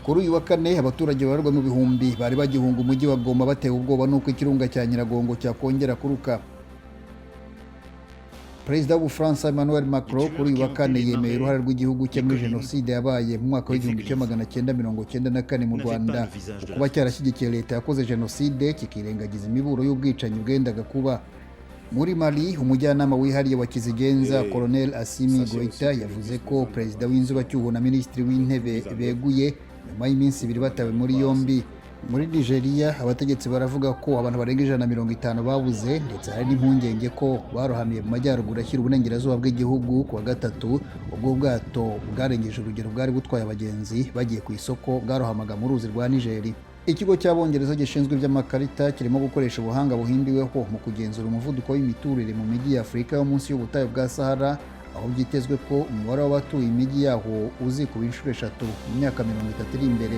Kuri uyu wa kane, abaturage babarwa mu bihumbi bari bagihunga umujyi wa Goma, batewe ubwoba n'uko ikirunga cya Nyiragongo cyakongera kuruka. Perezida w'Ubufaransa Emmanuel Macron kuri uyu wa kane yemeye uruhare rw'igihugu cye muri jenoside yabaye mu mwaka w'1994 mu Rwanda, kuba cyarashyigikiye leta yakoze jenoside, kikirengagiza imiburo y'ubwicanyi bwendaga kuba. Muri Mali, umujyanama wihariye wa kizigenza Colonel Assimi Goita yavuze ko perezida w'inzibacyuho na minisitiri w'intebe beguye nyuma y'iminsi 2 batawe muri yombi. Muri Nigeria, abategetsi baravuga ko abantu barenga 150 babuze, ndetse hari n'impungenge ko barohamiye mu majyaruguru ashyira uburengerazuba bw'igihugu ku wa gatatu, ubwo ubwato bwarengeje urugero bwari butwaye abagenzi bagiye ku isoko bwarohamaga mu ruzi rwa Nigeri. Ikigo cy'Abongereza gishinzwe iby'amakarita kirimo gukoresha ubuhanga buhimbiweho mu kugenzura umuvuduko w'imiturire mu mijyi ya Afurika yo munsi y'ubutayu bwa Sahara, aho byitezwe ko umubare w'abatuye imijyi yaho uzikuba inshuro 3 mu myaka 30 iri imbere.